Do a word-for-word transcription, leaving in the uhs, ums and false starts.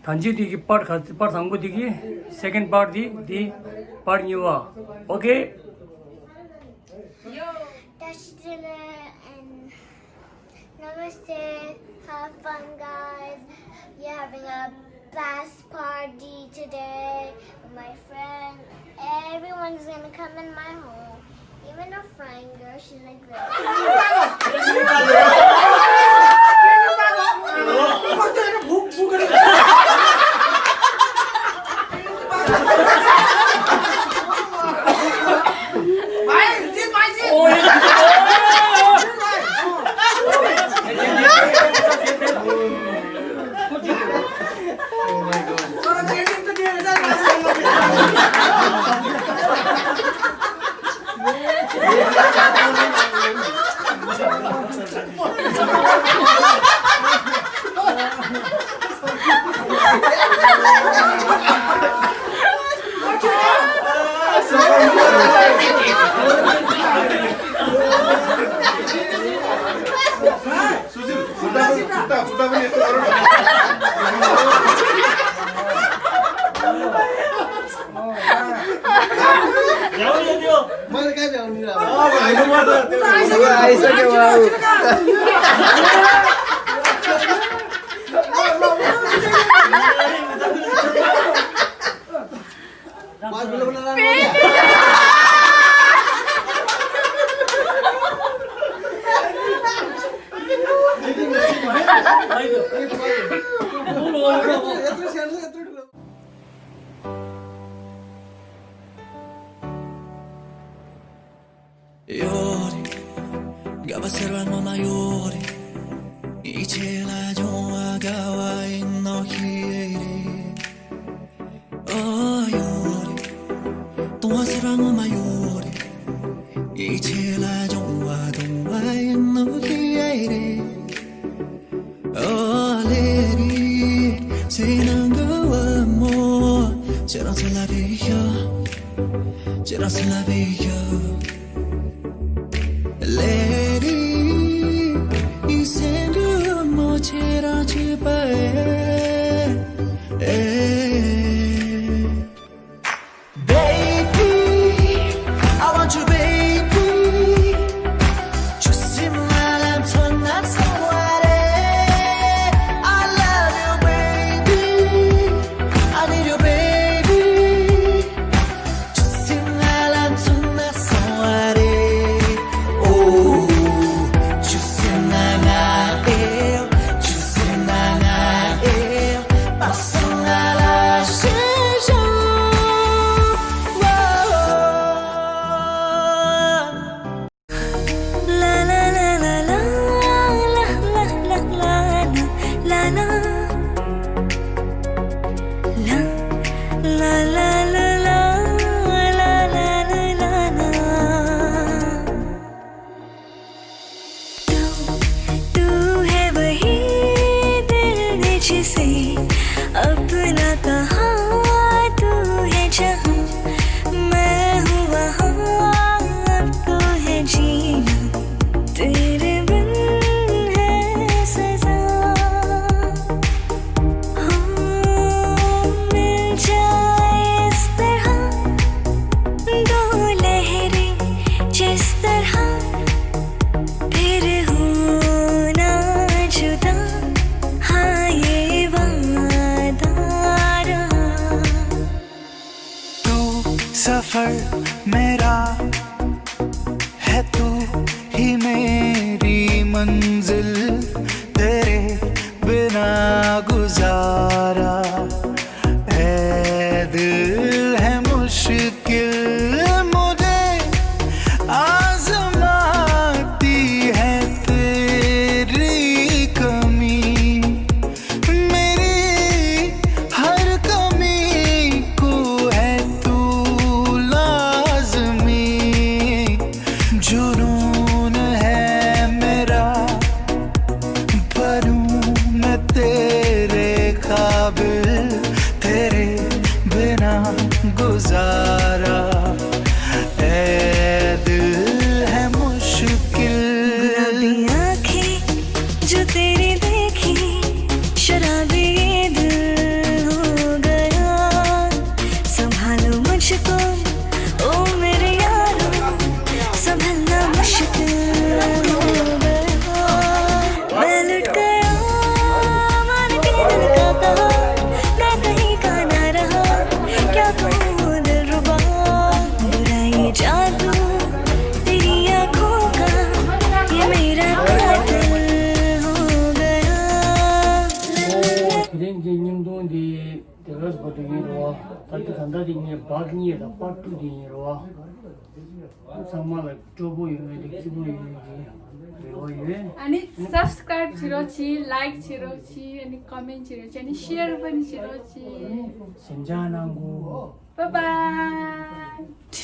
ད་ཅི་འདི་གི་པར་ག་པར་དང་པོ་འདི་གི་second part འདི་འདི་པར་གཉིས་པ། ཨོ་ཁེ། Yo, Tashi Taylor and Namaste. Have fun, guys. We're having a blast party today with my friend. Everyone's gonna come in my home. Even a fine girl, she's like this. ཡོད་རེད། དགའ་བ་ཟེར་བ་ངོ་མ་ཡོད་རེད། ཡིད་ཆེས་ལ་སྦྱོང་བ་དགའ་བ་ཡིན་ནོ་ཤེས་རེད། ཨ་ཡོད་རེད། སྟོང་བ་ཟེར་བ་ངོ་མ་ཡོད་རེད། ཡིད་ཆེས་ལ་སྦྱོང་བ་སྟོང་བ་ཡིན་ནོ་ཤེས་རེད། ཨ་ལེ་རེད། ཚེ་ནང་གི་བུ་མོ། ཁྱེད་རང་ཚོ་ལ་བས་ཤོག་ཁྱེད་རང་ཚོ་ལ་བས་ཤོག་ལེ་རེད། ཡིད་སེམས་གི་བུ་མོ་ཁྱེད་རང་གཅིག་པ་ཨེ། ཨེ། Baby, I want you, baby. ཁྱོད་སེམས་ལ་ལམ་མཚོན་ན་སོང་བ་རེད། I love you, baby. I need you, baby. ཁྱོད་སེམས་ལ་ལམ་མཚོན་ན་སོང་བ་རེད། Oh, ཁྱོད་སེམས་ན་ང་ཨེ། ཁྱོད་སེམས་ན་ང་ཨེ། तू, तू है वही दिल जिसे अपना कहा, तू है जहाँ मैं हूँ वहाँ, अब तो है जीना तेरे बिन है सजा। हो मिल जाए इस तरह दो लहरें जिस तरह, फिर होना जुदा, हाँ ये वादा रहा। तू सफर मेरा है, तू ही मेरी मंजिल, तेरे बिना गुजारा ऐ दिल है मुश्किल। मुझे आजमाती है तेरी कमी, मेरी हर कमी को है तू लाजमी। जुनून है मेरा, भरूं मैं तेरे དེ་གི་བརྙན་ཐུང་འདི་དེ་ག་བར་དུ་ཡིན་རེད་བ། ད་ལྟ་ད་ལྟ་དེ་ངས་བར་གཉིས་དང་པར་ཊུ་དེ་ཡིན་རེད་བ། ཚང་མ་ལ་སྤྲོ་པོ་ཡོང་ཡོད་དེ་སྐྱིད་པོ་ཡོང་ཡོད་ཀྱི་རེ་བ་ཡོད། ཨ་ནི་སབ་སི་ཀ་རེབ་བྱེད་རོགས་གྱིས། ལའིག་བྱེད་རོགས་གྱིས། ཨ་ནི་ཀོ་མེན་ཊི་བྱེད་རོགས་གྱིས། ཨ་ནི་ཤེར་པ་ནི་བྱེད་རོགས་གྱིས། ཨ་ནི་སེམས་ཆགས་གནང་གོ། Bye bye.